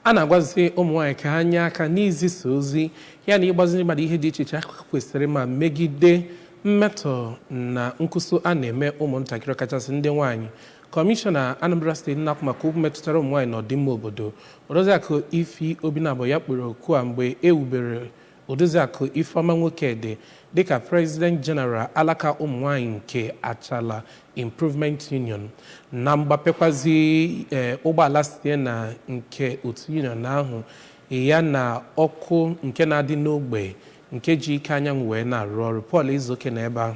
A na-agwazi ụmụ nwaanyị ka ha nye aka n'izisa ozi ya na ịgbaziri mmadụ ihe dị iche iche ha kwesịrị ma megide mmetọ na nkwụsị a na-eme ụmụntakịrị, ọkachasị ndị nwaanyị. Kọmishọna Anambra Steeti na-akwụ maka okwu metụtara ụmụ nwaanyị na ọdịmma obodo, Odoziakụ Ify Obinabo, ya kpọrọ oku a mgbe e wubere Odoziakụ Ifeọma Nwokedi dịka President General alaka ụmụ nwaanyị nke Achala Improvement Union, na mgbapekwazi ụgbọala Sienna nke otu union ahụ, ya na ọkụ nke na-adị n'ogbe nke ji ike anyanwụ wee na-arụ ọrụ. Paul Ezeoke na ebe ahụ.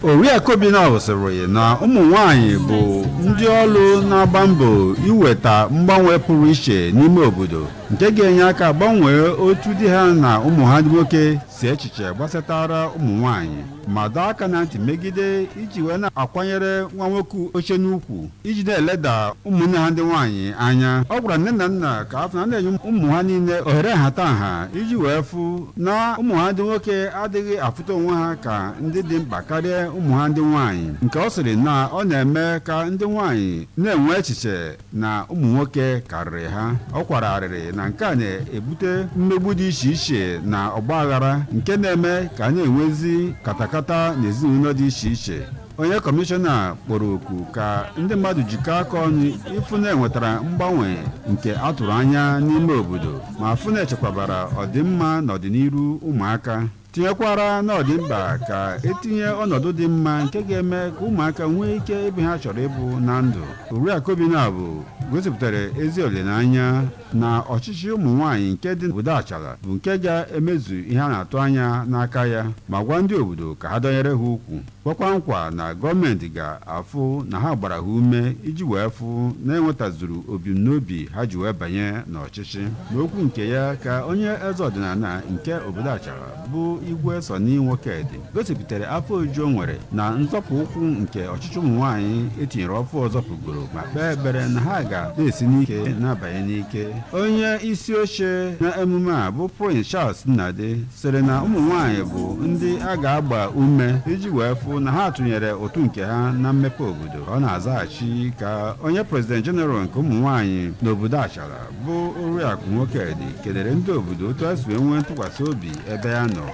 Oriakụ Obinabo sịrị na ụmụ nwanyị bụ ndị ọrụ na-agba mbọ iweta mgbanwe pụrụ iche n'ime obodo, nke ga-enye aka gbanwee otu di ha na ụmụ ha nwoke si echiche gbasatara ụmụ nwanyị, ma dọọ aka na ntị megide iji wee na-akwanyere nwa nwoke oche n'ukwu iji na-eleda ụmụnne ha ndị nwaanyị anya. Ọ gwara nne na nna ka afọ na na-enye ụmụ ha niile ohere nhatanha iji wee fụ na ụmụ ha ndị nwoke adịghị afụta onwe ha ka ndị dị mkpa karịa ụmụ ha ndị nwaanyị, nke ọ sịrị na ọ na-eme ka ndị nwaanyị na-enwe echiche na ụmụ nwoke karịrị ha. Ọ kwara arịrị na nke a na-ebute mmegbu dị iche iche na ọgba aghara nke na-eme ka a na-enwezi katakata n'ezinụlọ dị iche iche. Onye kọmishọna kpọrọ oku ka ndị mmadụ jikọọ aka ọnụ ịfụ na enwetara mgbanwe nke a tụrụ anya n'ime obodo, ma fụ na echekwabara ọdịmma na ọdịnihu ụmụaka, tinyekwara na ọ dị mkpa ka etinye ọnọdụ dị mma nke ga-eme ka ụmụaka nwee ike ebe ha chọrọ ịbụ na ndụ. Oriakụ Obinabo gosipụtara ezi olileanya na ọchịchị ụmụ nwaanyị nke dị n'obodo Achala bụ nke ga-emezu ihe a na-atụ anya n'aka ya, ma gwa ndị obodo ka ha dọnyere ha ukwu, kwekwa nkwa na gọọmenti ga-afụ na ha gbara ha ume iji wee fụ na enwetazuru ebumnobi ha ji wee banye n'ọchịchị. N'okwu nke ya, ka onye eze ọdịnala nke obodo Achala bụ Igwe Sọni Nwokedi gosipụtara afọ ojuju o nwere na nzọpụ ụkwụ nke ọchịchị ụmụ nwaanyị etinyere ọfụ ọzọ pụgoro, ma kpee ekpere na ha ga na-esi n'ike na-abanye n'ike. Onye isi oche na emume a bụ Prince Charles Nnadi sịrị na ụmụ nwaanyị bụ ndị a ga-agba ume iji wee fụ na ha tụnyere ụtụ nke ha na mmepe obodo. Ọ na-azaghachi ka onye President General nke ụmụ nwaanyị n'obodo Achala bụ Oriakụ Nwokedi kelere ndị obodo otu a si wee nwee ntụkwasị obi ebe ya nọ,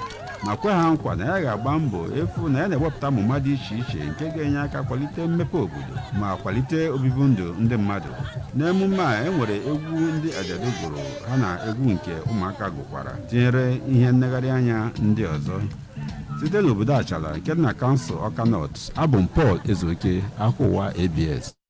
ma kwe ha nkwa na ya ga-agba mbọ efu na ya na-ewepụta amụma dị iche iche nke ga-enye aka kwalite mmepe obodo ma kwalite obibi ndụ ndị mmadụ. N'emume a, e nwere egwu ndị ajadu gụrụ ha na egwu nke ụmụaka gụkwara, tinyere ihe nlegharị anya ndị ọzọ. Site n'obodo Achala nke dị na kansụl Ọka North, abụ m Paul Ezeoke, akụwa ABS.